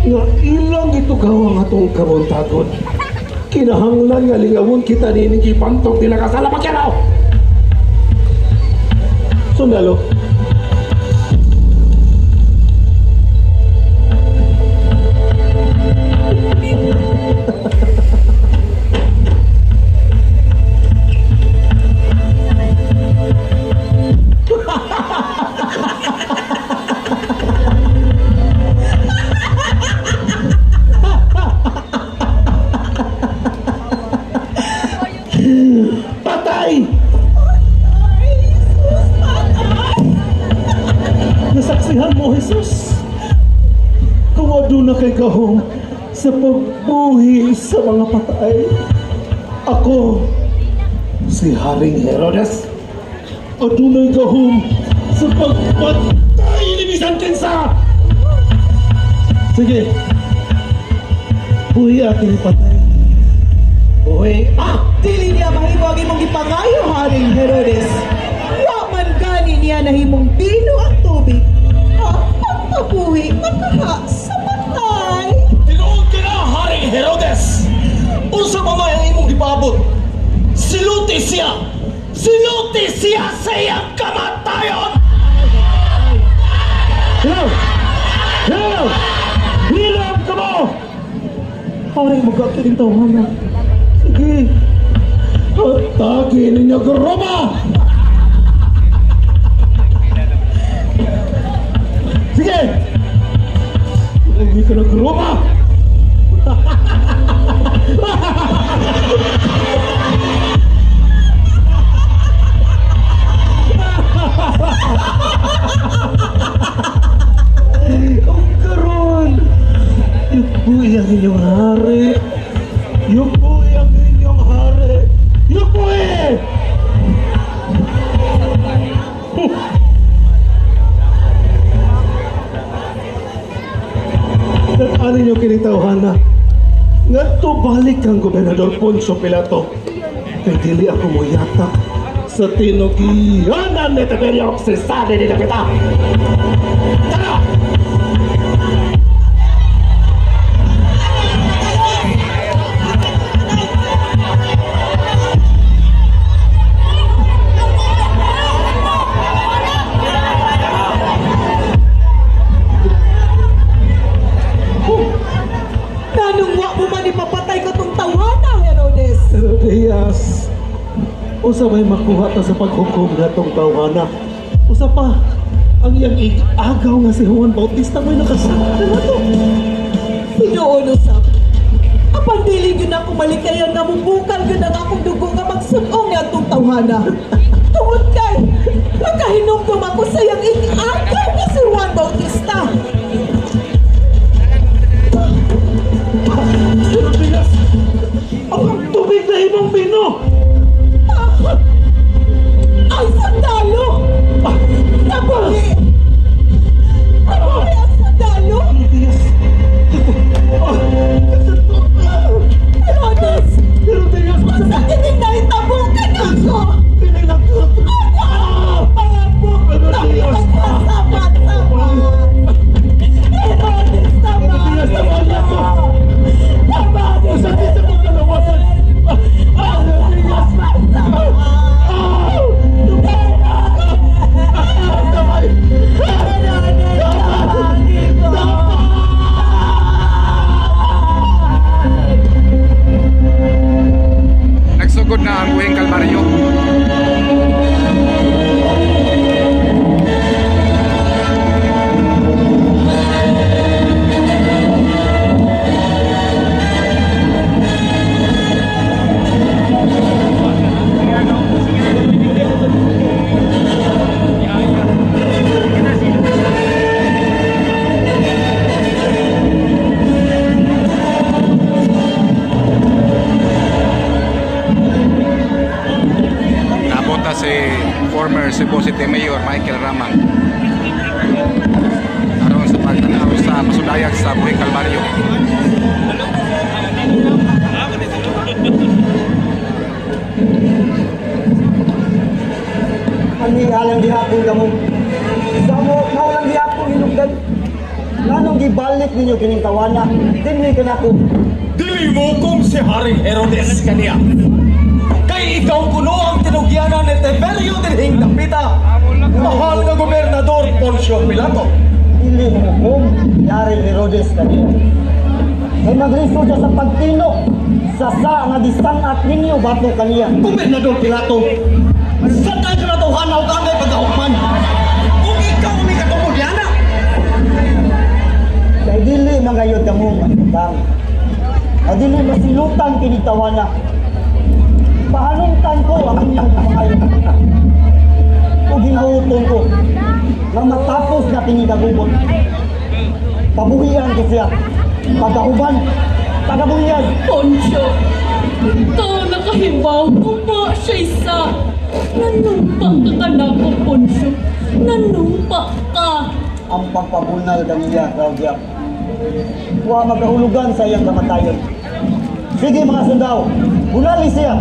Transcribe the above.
Nga ilang itugaw ang atong kabuntagon. Kinahanglan nga lingawon kita nining gipantog nila kasala Pacquiao. Sundalo. Patay! Ay, Jesus, patay! Nasaksihan mo, Jesus, kung aduna kay gahom sa pagbuhi sa mga patay. Ako, si Haring Herodes, adunay gahom sa pagpatay ni bisan kinsa. Sige, buhi ating patay. Buhi, ah! Dili niya mahimo ang imong gipangayo, Haring Herodes. Wa man gani niya nahimong bino ang tubig. Ha, pagpabuhi makaha sa patay. Tinuod ka na, Haring Herodes! Unsa pa may ang imong gipaabot? Siluti siya! Siluti siya sa iyang kamatayon! Hello! Hello! Hilom ka mo! Haring magkatiling tawhana. Sige. Atake ninyo Roma! Sige! Uwi ka ng Roma! Ang karon! Yukuy ang inyong hari! Yukuy ang inyong hari! Yukuy! Ano ninyo kinitawhana? Ngadto balik kang Gobernador Poncio Pilato. Kay dili ako moyatak sa tinugianan ni Tiberio Cesare nila kita. Tara! Nanong wa mo man ipapatay katong tawhana, Herodes? Herodias, usa may makuha ta sa paghukom natong tawhana. Usa pa, ang iyang agaw nga si Juan Bautista may nakasakit na to. Tinuon usab. Apan dili gyud ako malikayan nga mubukal gyud ang akong dugo nga magsun-ong ni atong tawhana. Tungod kay nakahinumdum ako sa iyang ig-agaw nga si Juan Bautista. Herodias, ang tubig na imong bino. Ang sundalo! Nabuhi! Nabuhi ang sundalo! Herodias, Herodes! Herodias, Unsa kining nahitabo kanako? Ah! Herodias, sabat-sabat! Herodes, Herodias, sabat! tamaan ako. Sabat! Sakit sa pagkalawasan. Herodias, Damay! Herodes, tabangin ko! Nagsugod na ang buhing Kalbaryo. Napunta si former Cebu City Mayor Michael Raman aron sa pagtanaw sa pasudayag sa buhing Kalbaryo. Kami alang gihapon kamo. Sa mo, mao lang gihapon hinungdan. Nganong gibalik ninyo kining tawhana dinhi kanako? Dili mo kung si Haring Herodes kaniya. Kay ikaw kuno ang tinugyanan ni Tiberio dinhing dapita. Mahal nga gobernador Poncio Pilato. Dili mo hukom si Haring Herodes kaniya. Kay maglisod siya sa pagtino sa sa nga gisang-at ninyo batok kaniya. Gobernador Pilato, sa tayo na tawhana og angay pagkahukman. Kung ikaw may katungod yana, Kay dili mangayod kamo matubang. Nga dili masilutan kini tawhana. Pahanungtan ko ang inyong pangayo. Ug hinahuton ko nga matapos na kini kagubot. Pabuhian ko siya. Pagkauban, pagabuhian. Poncio, ikaw nakahibaw kung wa siya isa. Nanumpa ka kanako, Poncio. Nanumpa ka. Ang pagpabunal kaniya, Claudia. Wa magkahulugan sa iyang kamatayon. Sige, mga sundao, bunali siya.